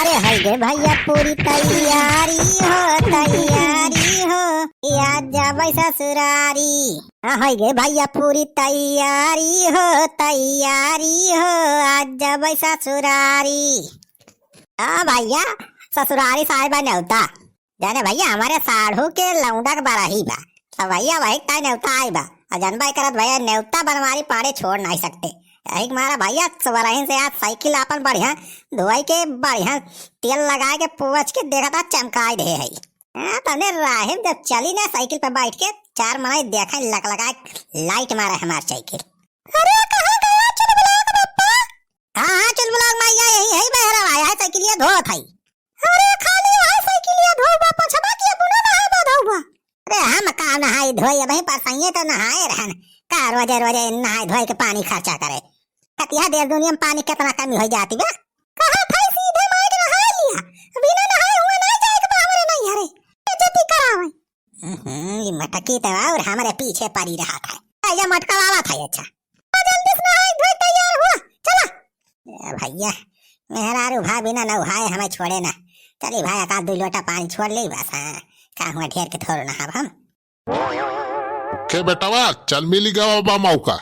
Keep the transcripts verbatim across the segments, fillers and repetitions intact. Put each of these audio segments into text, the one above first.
अरे है गे भैया पूरी तैयारी हो, तैयारी हो, कि आज जाबै ससुरारी। हाँ, है गे भैया पूरी तैयारी हो, तैयारी हो, आज जाबै ससुरारी। हाँ भैया, ससुरारी से आए बा नेवता। जाने भैया, हमरे साढ़ू के लौंडा के बरही बा। तो भैया, वही ताई नेवता आई बा। और जनबै करत भैया, नेवता बनवारी पाड़े छोड़ नाहीं सकते। यही के मारा भैया, सुबरहिन से आज साइकिल आपन बढ़िया धोई के, बढ़िया तेल लगाए के, पोंछ के देखा था, चमकाई दे है। हाँ, तने राहिम जब चली ना साइकिल पे बैठ के, चार मनई देखे लक लगाए, लाइट मारे हमार साइकिल। अरे, कहाँ गया चुलबुलाक बप्पा? हाँ, हाँ, चुलबुलाक माइया, यही है, बहरा आया है, साइकिलिया धोत है। अरे, खाली वही साइकिलिया धोबा, पोछबा कि अपनो नहाबा धोबा? अरे, हम का नहाई धोई, अबहीं परसइये तो नहाए रहन। का रोजे रोजे नहाए धोए के पानी खर्चा करे? कतिया देश दुनिया में पानी केतना कमी होइ जाती बा? कहा था सीधे माइक नहाए लिया, बिना नहाए हुआ ना जाए के बा हमरे नैहरे, बेइज्जती करावे। हम्म, ई मटकी तो और हमरे पीछे पड़ी रहा था। आइया मटका वाला था, अच्छा। आ, जल्दी से नहाए धोए तैयार हुआ, चला। ए भैया, मेहरारू भा बिना नहाए हमें छोड़े ना। चली भाई, एक आध दो लोटा पानी छोड़ ले बस। हाँ, का हुआ, ढेर के थोड़ो नहाब हम। के बेटवा, चल मिली गवा बा मौका,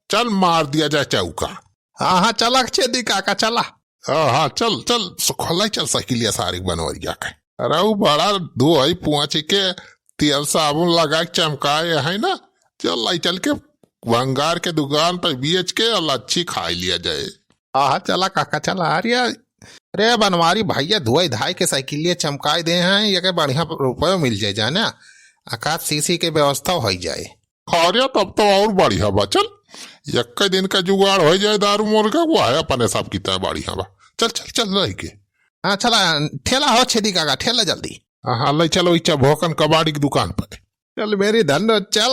चल मार दिया जाए चौका। हाँ, हाँ, चला छेदी काका, चला। हाँ, हाँ, चल, चल, सुखलाई चल साइकिलिया सारिक बनवरिया के। अरे, उ बड़ा धोई पोंछी के तेल साबुन लगा के चमकाए है ना, चल लाई चल के भंगार के दुकान पे बेच के और लच्छी खाई लिया जाए। आहा, चला काका, चला। अरे, अरे बनवारी भैया, धोई धाई के साइकिलिया चमकाए दे हैं, ये के बढ़िया रुपये मिल जाए जाने, एकाध सीसी के व्यवस्था होइ जाए। अरे, तब तो और बढ़िया बा, चल, एक दिन का जुगाड़ होइ जाए दारू मुर्गा, वो है अपने सब की तय बढ़िया बा। चल, चल, चल, रही के। हाँ, चला, ठेला हो छेदी काका, ठेला जल्दी। हाँ, हाँ, ले चलो, इच्छा भोकन कबाड़ी की दुकान पर। चल मेरी धन, चल।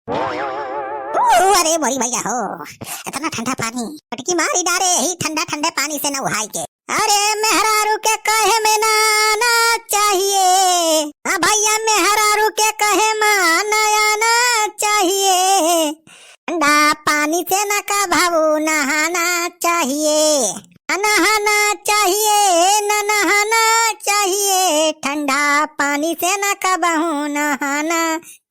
ओ, अरे मोरी भैया हो, इतना ठंडा पानी, पटकी मारी डारे ही ठंडा ठंडे पानी से नहाई के। अरे मेहरारू के कहे में ना आना चाहिए, हाँ भैया मेहरारू के कहे में ना आना चाहिए। ठंडा पानी से न कबहू नहाना चाहिए, नहाना चाहिए, न नहाना चाहिए, ठंडा पानी से न कबहू नहाना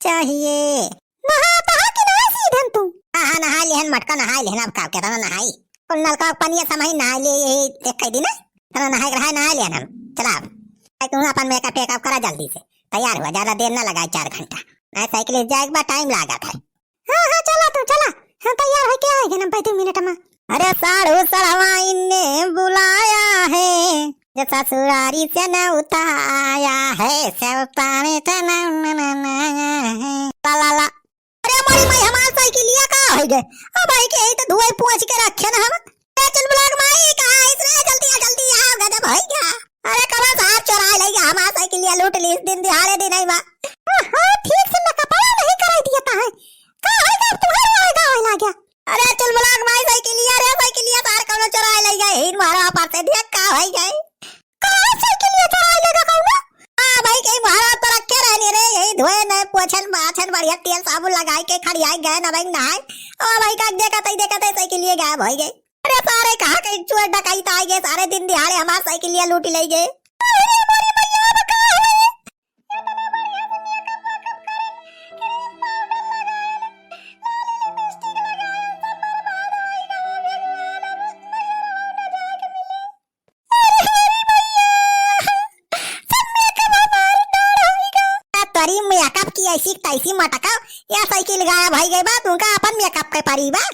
चाहिए। नहा तहा कि ना सीधन तू? हाँ, हाँ, नहा लेहन मटका, नहा लेहन, अब का, केतना नहाई? कुल नलका के पनिया समही नहा ले, यही एक कई दिन, केतना नहाए के रहा, नहा लेहन हम। चला अब। भाई, तू अपन मेकअप टेकअप करा जल्दी से, तैयार हुआ, ज्यादा देर ना लगाए, चार घंटा। नहीं, साइकिल से जाए के बाद टाइम लागत है। हाँ, हाँ, चला तू, चला। हाँ, तैयार होके आएगी ना, दो मिनट में। अरे साढ़ू सढ़वाइन ने बुलाया है, जो ससुरारी से नेवता आया है, सेवता में तना मनाया है। ला, ला, ला। अरे मोरी माई, हमार साइकिलिया का होइ गए? अब भाई के यही तो धुआई पोंछ के रखे ना हम। ए चुलबुलाक माई, कहाँ आइस रे? जल्दी आ, जल्दी आ, गजब होइ गया। अरे कबा साहब चोराए लइ गया हमार साइकिलिया, लूट लीस दिन दिहाड़े दिन आई बा। हाँ, ठीक से मेकअपवा नहीं कराई दिया ता है। का होइ गया अब तुम्हारे वाला का होइ ना गया? अरे चुलबुलाक माई साइकिलिया रे, साइकिलिया सार कौनो चोराए लइ गए। हीन मारा पर से देख का होइ गए। का साइकिलिया चोराए लेगा कौनो? हाँ भाई, कहीं मारा तो रखे रहनी रे, यही धोए न पोछन माछन बढ़िया तेल साबुन लगाई के खड़ियाई गए ना भाई नहाए। ओ भाई का देखत ही देखत ही साइकिलिया गायब होइ गए। अरे सारे कहाँ कहीं चोर डकैत आइ गए, सारे दिन दिहाड़े हमार साइकिलिया लूटि लइ गए। अरे मोरी मैया, अब का होई? इतना बढ़िया से मेकअप वेकअप करे, क्रीम पाउडर लगाए, लाली लिपस्टिक लगाए, सब बर्बाद होई गवा भगवान, अब नैहरवा न जाए के मिले। अरे हरी मैया, सब मेकअप हमार डाढ़ होई गवा। आ तोरी मेकअप की ऐसी तैसी मटकाओ, या साइकिल गायब होई गई बा, तुमका अपन मेकअप के परी बा।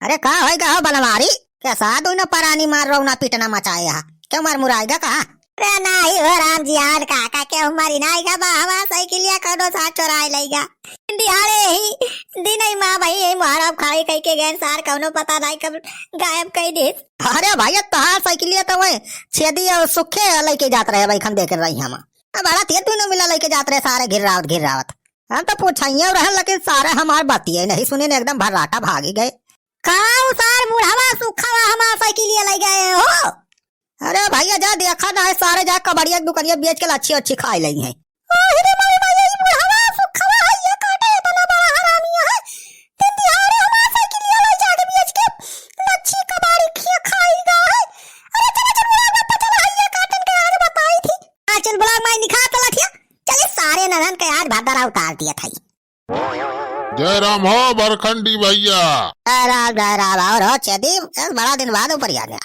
अरे का होई गा हो बनवारी? कैसा दुइनो परानी मार रौना पीटना मचाए हा? क्यों मार मुराई गा का? रे नाही हो राम जी, हाल काका के उमर ही नाही गा बा, हमार साइकिलिया कौनो साथ चोराए लइगा। दिहाड़े ही दिन ही माँ भाई ही मुहारा खाई कही के गैन सार कौनो पता नाही कब गायब कई दे। अरे भाई तहार साइकिलिया तो वही छेदी और सुखे लइके जात रहे भाई, खन देख रही हम। अब बड़ा तेज दुइनो मिला लइके जात रहे सारे घिर्रावत घिर्रावत। हम तो पूछाइए रहल, लेकिन सारे हमार बतिये नहीं सुने ने, एकदम भर्राटा भागी गए। का उ सार बुढ़ावा सुखवा हमार साइकिलिया लइ गए हो? अरे भैया जा देखा ना है, सारे जा कबड़िया के दुकनिया बेच के लच्छी अच्छी खाए लई हैं। ओही रे माई, माई, ई बुढ़ावा सुखवा है, ये काटे इतना बड़ा हरामी है। दिन दिहाड़े हमार साइकिलिया लइ जाके बेच के लच्छी कबाड़ी खिया खाई गा है। अरे चला चल बुढ़ावा पता है, ये उतार दिया था। जय राम हो बरखंडी भैया। जय राम, जय राम। और हो छेदी, एक बड़ा दिन बाद ऊपर आ गया।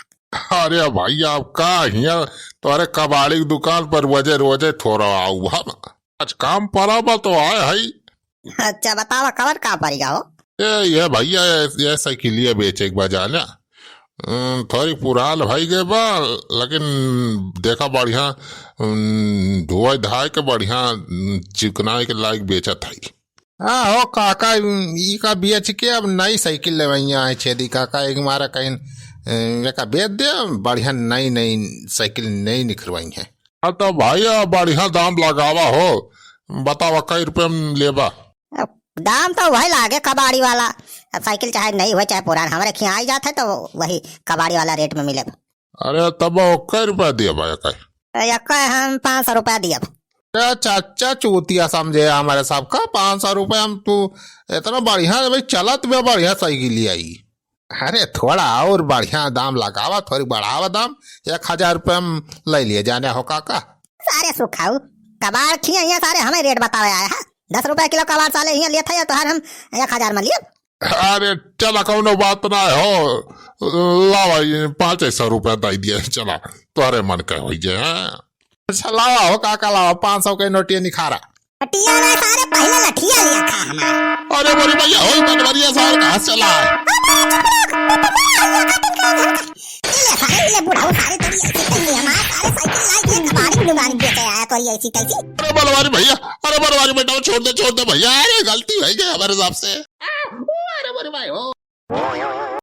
अरे भैया, अब का हियाँ तोरे कबाड़ी की दुकान पर रोजे रोजे थोड़ा आऊ हम। आज काम पड़ा बा तो आए हई। अच्छा, बतावा, कवन काम पड़ी गया हो? ए, ये भैया, ये, ये साइकिलिया बेचे के बा जाना। अम, थोड़ी पुरान भई गए बा, लेकिन देखा बढ़िया, अम, धोए धाए के बढ़िया, अम, चिकनाए के लायक बेचत हई। हाँ हो काका, अम, ई का बेच के अब नई साइकिल लेवइया है छेदी काका, एक मारा कहीं, अम, एका बेच दे, बढ़िया नई नई साइकिल नई निकलवाई है। हाँ तो भाई, आ, बढ़िया दाम लगावा हो, बतावा कई रुपये में लेबा? अब दाम तो वही लागे कबाड़ी वाला। अब साइकिल चाहे नई हो चाहे पुरान, हमरे खियाँ आई जात है तो वही कबाड़ी वाला रेट में मिले। अरे तब वो कई रुपया दिया भाई का? एक हम पाँच सौ रुपया दिया। ए चाचा चूतिया समझे हमारे सब का, पाँच सौ रुपया हम तू इतना बढ़िया भाई चलत बे बढ़िया साइकिल आई। अरे थोड़ा और बढ़िया दाम लगावा, थोड़ी बढ़ावा दाम, एक हजार रुपया हम ले लिए जाने हो काका। सारे सुखाऊ, कबाड़ खिया हियाँ सारे हमें रेट बतावे आया है। दस रुपया किलो कबाड़ साले हियाँ लेत है, तोहार हम एक हजार में लिए। अरे चला, कौनो बात ना हो, लावा ये पाँच सौ रुपया दे दिए, चला, तोहरे मन के होई जे, हाँ? अच्छा लावा हो काका, लावा पाँच सौ के नोटिया निखारा। नोटिया ना सारे, पहले लठिया लिया खा हमार। अरे मोरी भैया, होई बनवरिया सार कहाँ से लाए? ले सारे, ले बुढ़ाऊ सारे, तेरी ऐसी तैसी हमार, सारे साइकिल लाई, ये कबाड़ी में मार बेचे आया, तेरी ऐसी तैसी। अरे बनवारी भैया, अरे बनवारी बेटा, छोड़ दे, छोड़ दे भैया, अरे गलती हो गई हमारे हिसाब से। आ, ओ, अरे मोरी भाई हो।